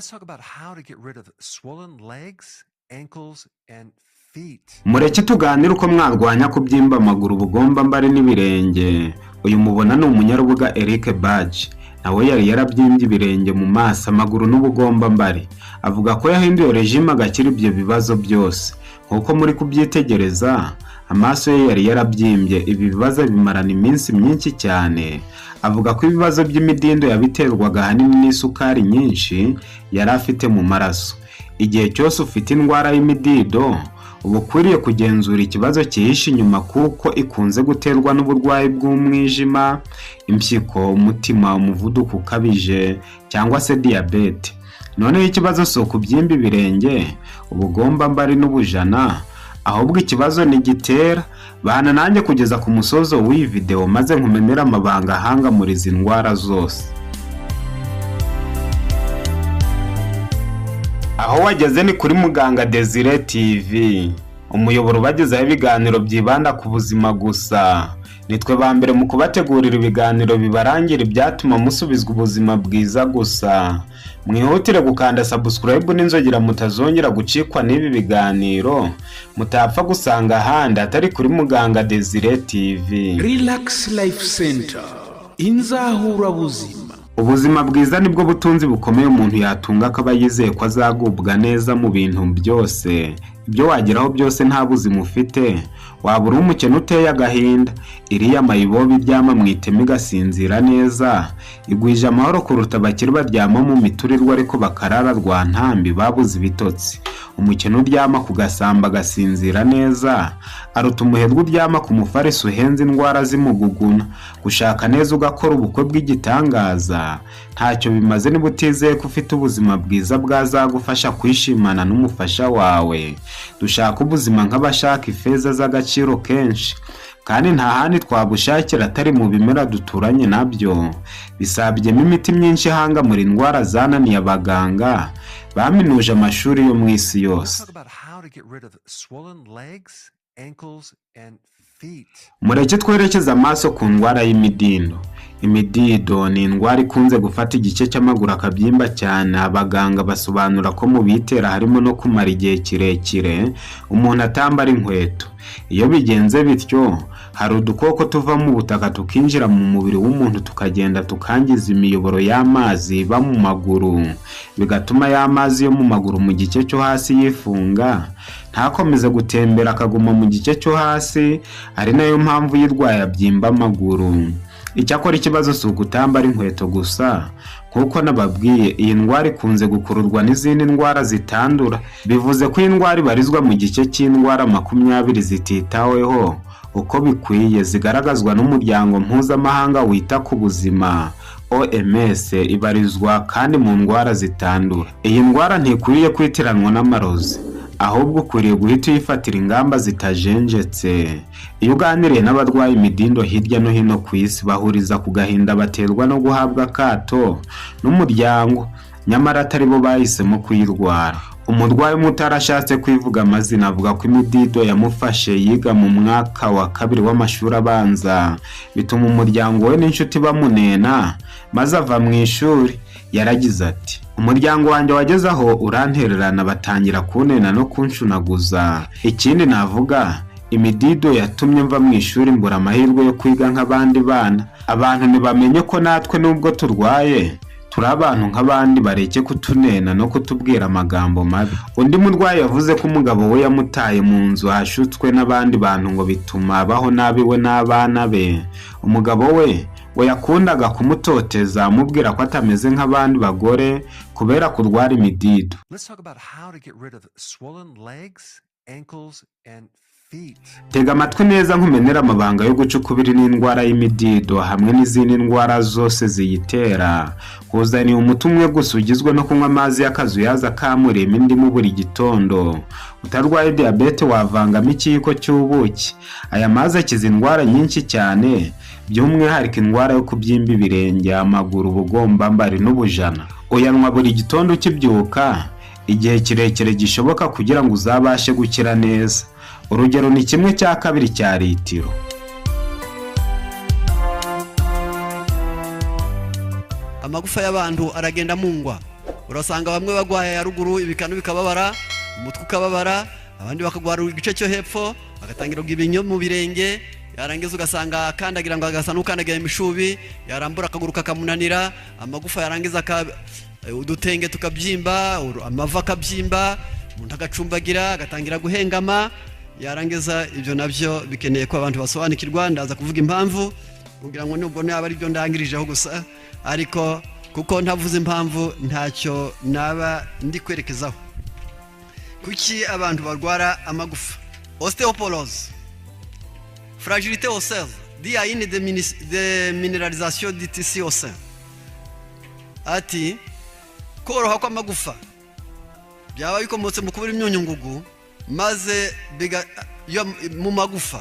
Let's talk about how to get rid of swollen legs, ankles, and feet. Mureke tuganire uko mwarwanya kubyimba amaguru, ubugombambari n'ibirenge. Uyu mubona ni umunyarubuga Eric Badge, nawe yari yarabyimbye ibirenge, mu maso, amaguru n'ubugombambari. Avuga ko yahinduye regime agakira ibyo bibazo byose. Nk'uko muri kubyitegereza, amaso ye yari yarabyimbye. Ibi bibazo bimarana iminsi myinshi cyane. Avuga ko ibibazo by'imidindo yabiterwaga ahanini n'isukari nyinshi yari afite mu maraso. Igihe cyose ufite indwara y'imidido, uba ukwiriye kugenzura ikibazo cyihishe inyuma, kuko ikunze guterwa n'uburwayi bw'umwijima, impyiko, umutima, umuvuduko ukabije cyangwa se diyabete. Noneho ikibazo si ukubyimba ibirenge, ubugombambari n'ubujana, ahubwo ikibazo ni gitera. Bana nanjye kugeza ku musozo w'iyi videwo, maze nkumenere amabanga ahanga muri izi ndwara zose. Aho wageze ni kuri Muganga Desire TV, umuyoboro ubagezaho ibiganiro byibanda ku buzima gusa. Nitwe ba mbere mu kubategurira ibiganiro bibarangira ibyatuma musubizwa ubuzima bwiza gusa. Mwihutire gukanda subscribe n'inzogera, mutazongera gucikwa n'ibi biganiro mutapfa gusanga ahandi atari kuri Muganga Desire TV. Relax Life Center, inzahurabuzima. Ubuzima bwiza nibwo butunzi bukomeye umuntu yatunga, akaba yizeye ko azagubwa neza mu bintu byose. Ibyo wageraho byose, nta buzima ufite, waba uri umukene uteye agahinda. Iriya mayibobo iryama mu iteme igasinzira neza, igwije amahoro kuruta abakire baryama mu miturirwa ariko bakarara rwa ntambi babuze ibitotsi. Umukene uryama ku gasamba agasinzira neza aruta umuherwe uryama ku mufariso uhenze indwara zimuguguna. Gushaka neza, ugakora ubukwe bw'igitangaza, ntacyo bimaze niba utizeye ko ufite ubuzima bwiza bwazagufasha kwishimana n'umufasha wawe. Dushaka ubuzima nk'abashaka ifeza z'agaciro kenshi, kandi nta handi twabushakira atari mu bimera duturanye nabyo. Bisabyemo imiti myinshi ihangamura indwara zananiye abaganga baminuje amashuri yo mu isi yose. Let's talk about how to get rid of swollen legs, ankles, and feet. Mureke twerekeze amaso ku ndwara y'imidindo. Imidido ni indwara ikunze gufata igice cy'amaguru akabyimba cyane. Abaganga basobanura ko mu biyitera harimo no kumara igihe kirekire umuntu atambara inkweto. Iyo bigenze bityo, hari udukoko tuva mu butaka tukinjira mu mubiri w'umuntu, tukagenda tukangiza imiyoboro y'amazi iba mu maguru, bigatuma ya mazi yo mu maguru mu gice cyo hasi yifunga, ntakomeze gutembera, akaguma mu gice cyo hasi, ari nayo mpamvu uyirwaye abyimba amaguru. Icyakora ikibazo si ukutambara inkweto gusa. Nk'uko nababwiye, iyi ndwara ikunze gukururwa n'izindi ndwara zitandura. Bivuze ko iyi ndwara ibarizwa mu gice cy'indwara 20 zititaweho uko bikwiye, zigaragazwa n'umuryango mpuzamahanga wita ku buzima, OMS. Ibarizwa kandi mu ndwara zitandura. Iyi ndwara ntikwiriye kwitiranwa n'amarozi, ahubwo ukwiriye guhita uyifatira ingamba zitajenjetse. Iyo uganiriye n'abarwaye imidindo hirya no hino ku isi, bahuriza ku gahinda baterwa no guhabwa akato n'umuryango, nyamara atari bo bahisemo kuyirwara. Umurwayi umwe utarashatse kwivuga amazina avuga ko imidido yamufashe yiga mu mwaka wa kabiri w'amashuri abanza, bituma umuryango we n'inshuti bamunena, maze ava mu ishuri. Yaragize ati: "Umuryango wanjye wageze aho urantererana, batangira kunena no kunshunaguza. Ikindi navuga, imidido yatumye mva mu ishuri, mbura amahirwe yo kwiga nk'abandi bana. Abantu ntibamenye ko natwe nubwo turwaye turi abantu nk'abandi, bareke kutunena no kutubwira amagambo mabi." Undi murwayi yavuze ko umugabo we yamutaye mu nzu ashutswe n'abandi bantu, ngo bituma abaho nabi we n'abana be. Umugabo we ngo yakundaga kumutoteza, amubwira ko atameze nk'abandi bagore kubera kurwara imidido. Let's talk about how to get rid of swollen legs, ankles, and feet. Tega amatwi neza nkumenera amabanga yo guca ukubiri n'indwara y'imidido hamwe n'izindi ndwara zose ziyitera. Nkuzaniye umuti umwe gusa ugizwe no kunywa amazi y'akazuyaza akamuriyemo indimu buri gitondo. Utarwaye diyabete wavangamo ikiyiko cy'ubuki. Aya mazi akiza indwara nyinshi cyane, by'umwihariko indwara yo kubyimba ibirenge, amaguru, ubugombambari n'ubujana. Uyanywa buri gitondo ukibyuka igihe kirekire gishoboka kugira ngo uzabashe gukira neza. Urugero ni 1/2 cya litiro. Amagufa y'abantu aragenda amungwa. Urasanga bamwe bagwaye ya ruguru, ibikanu bikababara, umutwe ukababara, abandi bakagwara igice cyo hepfo, bagatangira ibinyo mu birenge. Yarangiza ugasanga akandagira ngo agasa n'ukandagira imishubi, yarambura akaguru kakamunanira, amagufa yarangiza udutenge tukabyimba, amavi akabyimba, umuntu agacumbagira, agatangira guhengama. Yarangiza ibyo nabyo bikeneye ko abantu basobanukirwa. Ndaza kuvuga impamvu kugira ngo nubwo naba ari byo ndangirijeho gusa, ariko kuko ntavuze impamvu ntacyo naba ndi kwerekezaho. Kuki abantu barwara amagufa? Ostéoporose, fragilité osseuse due à une déminéralisation du tissu osseux. Ati koroha kw'amagufa byaba bikomotse mu kubura imyunyungugu maze yo mu magufa,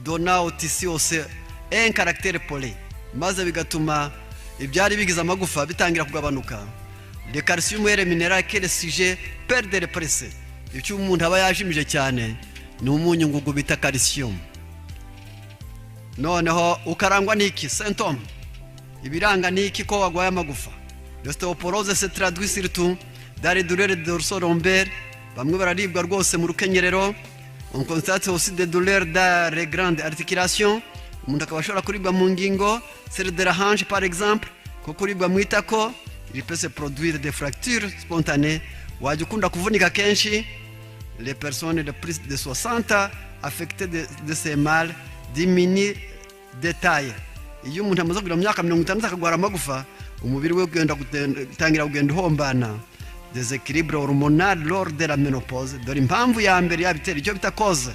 donnant au tissu osseux un caractère poreux, maze bigatuma ibyari bigize amagufa bitangira kugabanuka. Le calcium est le minéral que le sujet perd le plus. Icyo umuntu aba yajimije cyane ni umunyungugu bita calcium. Noneho ukarangwa n'iki? Symptôme, ibiranga n'iki ko wagwaye amagufa? L'ostéoporose se traduit surtout dans les douleurs dorso-lombaires. Bamwe bararibwa rwose mu rukenyerero. On constate aussi des douleurs dans les grandes articulations. Umuntu akaba ashobora kuribwa mu ngingo, celle de la hanche par exemple, ko kuribwa mu itako. Il peut se produire des fractures spontanées. Wajya ukunda kuvunika kenshi. Les personnes de plus de 60 ans affectées de ces mal diminuent de taille. Iyo umuntu amaze kugira mu myaka 60 akagwara amagufa, umubiri we ugenda utangira kugenda uhombana. Déséquilibre hormonal lors de la ménopause. Dore impamvu ya mbere yabitera, icyo bita cause,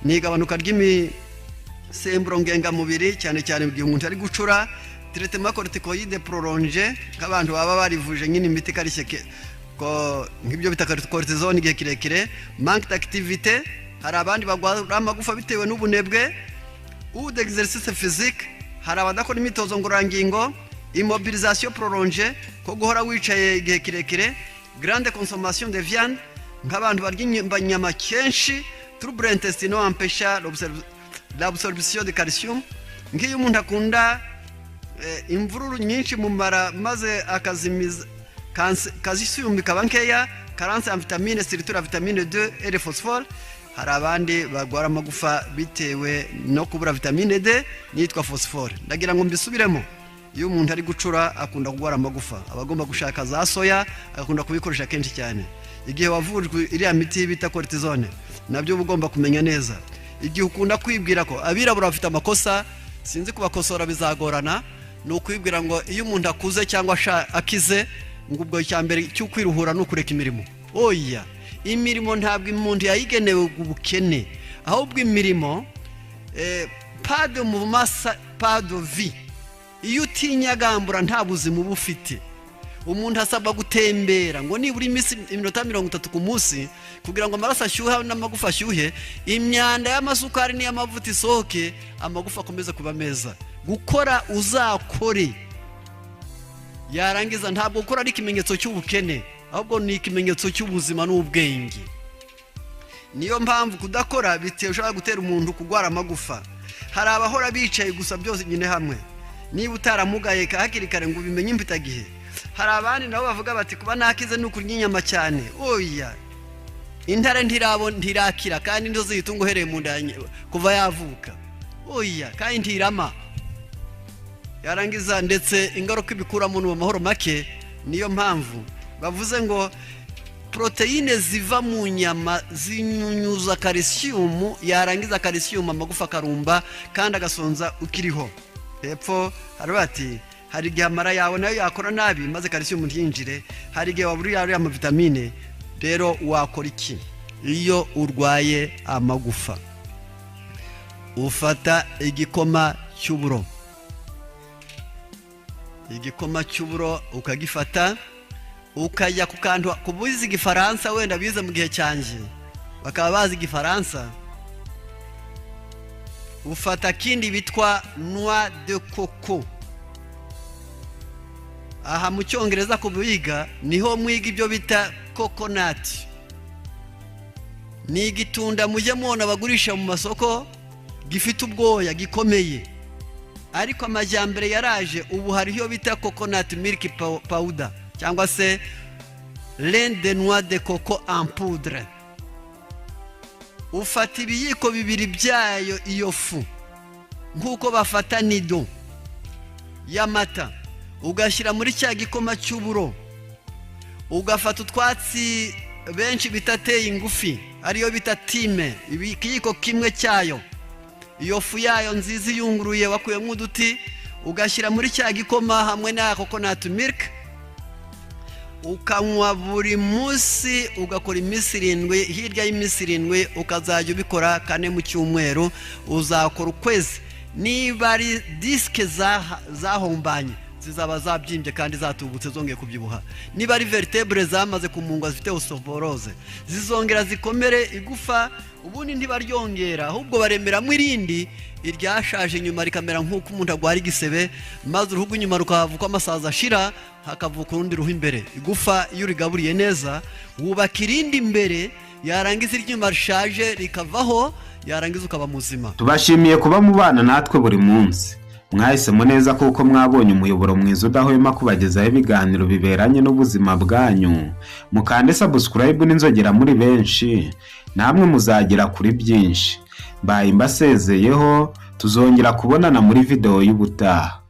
ni igabanuka ry'imisemburo ngengamubiri, cyane cyane igihe umuntu ari gucura. Traitement corticoïde prolongé, nk'abantu baba barivuje nyine imiti ikarishye nk'ibyo bita cortisone igihe kirekire. Manque d'activité, hari abandi bagwara amagufa bitewe n'ubunebwe, ou d'exercice physique, hari abadakora imyitozo ngororangingo. Immobilisation prolongée, ko guhora wicaye igihe kirekire. Grande consommation de viande, nk'abantu barya inyama kenshi. Trouble intestinaux empêcha l'absorption de calcium, nk'iyo umuntu akunda imvururu nyinshi mu mara, maze akazimiza calcium ikaba nkeya. Carence en vitamine, surtout la vitamine D et le phosphore. Hari abandi barwara amagufa bitewe no kubura vitamine D n'iyitwa phosphore. Ndagira ngo mbisubiremo: iyo umuntu ari gucura akunda kurwara amagufa, aba agomba gushaka za soya, agakunda kubikoresha kenshi cyane. Igihe wavujwe iriya miti bita cortisone, nabyo uba ugomba kumenya neza. Igihe ukunda kwibwira ko abirabura bafite amakosa, sinzi kubakosora bizagorana, ni ukwibwira ngo iyo umuntu akuze cyangwa akize, ngo ubwo icya mbere cyo kwiruhura ni ukureka imirimo. Oya, imirimo ntabwo umuntu yayigenewe ubukene, ahubwo imirimo, pas de mouvement, pas de vie. Iyo utinyagambura nta buzima uba ufite. Umuntu asabwa gutembera ngo nibura iminsi iminota 30 ku munsi, kugira ngo amaraso ashyuhe n'amagufa ashyuhe, imyanda y'amasukari n'iy'amavuta isohoke, amagufa akomeze kuba meza. Gukora uzakore. Yarangiza ntabwo gukora ari ikimenyetso cy'ubukene, ahubwo ni ikimenyetso cy'ubuzima n'ubwenge. Niyo mpamvu kudakora ushobora gutera umuntu kurwara amagufa. Hari abahora bicaye gusa byose nyine hamwe, niba utaramugaye hakiri kare ngo ubimenye impitagihe. Hari abandi nabo bavuga bati kuba nakize ni ukurya inyama cyane. Oya, intare ntirabo ntirakira, kandi nizo ziyitunga uhereye mu nda kuva yavuka. Oya, kandi ntirama. Yarangiza ndetse ingaruka ibikuramo ni amahoro make. Niyo mpamvu bavuze ngo poroteyine ziva mu nyama zinyunyuza calcium. Yarangiza calcium, amagufa akarumba kandi agasonza ukiriho. Hepfo hari bati hari igihe amara yawe nayo yakora nabi, maze calcium ntiyinjire. Hari igihe wabura ariya mavitamine. Rero wakora iki iyo urwaye amagufa? Ufata igikoma cy'uburo, igikoma cy'uburo ukagifata, ukajya ku kantu ku bize igifaransa, wenda bize mu gihe cyanjye bakaba bazi igifaransa. Ufata kindi bitwa noix de coco. Aha mu cyongereza ku biga niho mwiga ibyo bita coconut, ni igitunda mujye mubona bagurisha mu masoko, gifite ubwoya gikomeye. Ariko amajyambere yaraje, ubu hariho bita coconut milk powder cyangwa se Lait de noix de coco en poudre. Ufata ibiyiko 2 byayo, iyo fu, nk'uko bafata Nido y'amata, ugashyira muri cya gikoma cy'uburo. Ugafata utwatsi benshi bita teyi ngufi, ariyo bita thym, ikiyiko kimwe cyayo, iyo fu yayo nziza iyunguruye wakuyemo uduti, ugashyira muri cya gikoma hamwe na coconut milk, ukanywa buri munsi, ugakora iminsi 7. Hirya y'iminsi 7 ukazajya ubikora kane mu cyumweru, uzakora ukwezi. Niba ari disque zahombanye, zizaba zabyimbye kandi zatubutse, zongeye kubyibuha. Niba ari vertèbres zamaze kumungwa, zifite ostéoporose, zizongera zikomere. Igufa ubundi ntibaryongera, ahubwo baremeramo irindi, iryashaje inyuma rikamera nk'uko umuntu arwara igisebe, maze uruhu rw'inyuma rukahavuka, amasazi ashira, hakavuka urundi ruhu imbere. Igufa iyo urigaburiye neza, wubaka irindi imbere, yarangiza iryuma rishaje rikavaho, yarangiza ukaba muzima. Tubashimiye kuba mubana natwe buri munsi. Mwahisemo neza kuko mwabonye umuyoboro mwiza udahwema kubagezaho ibiganiro biberanye n'ubuzima bwanyu. Mukande subscribe n'inzogera muri benshi, namwe muzagera kuri byinshi. Mbaye mbasezeyeho, tuzongera kubonana muri videwo y'ubutaha.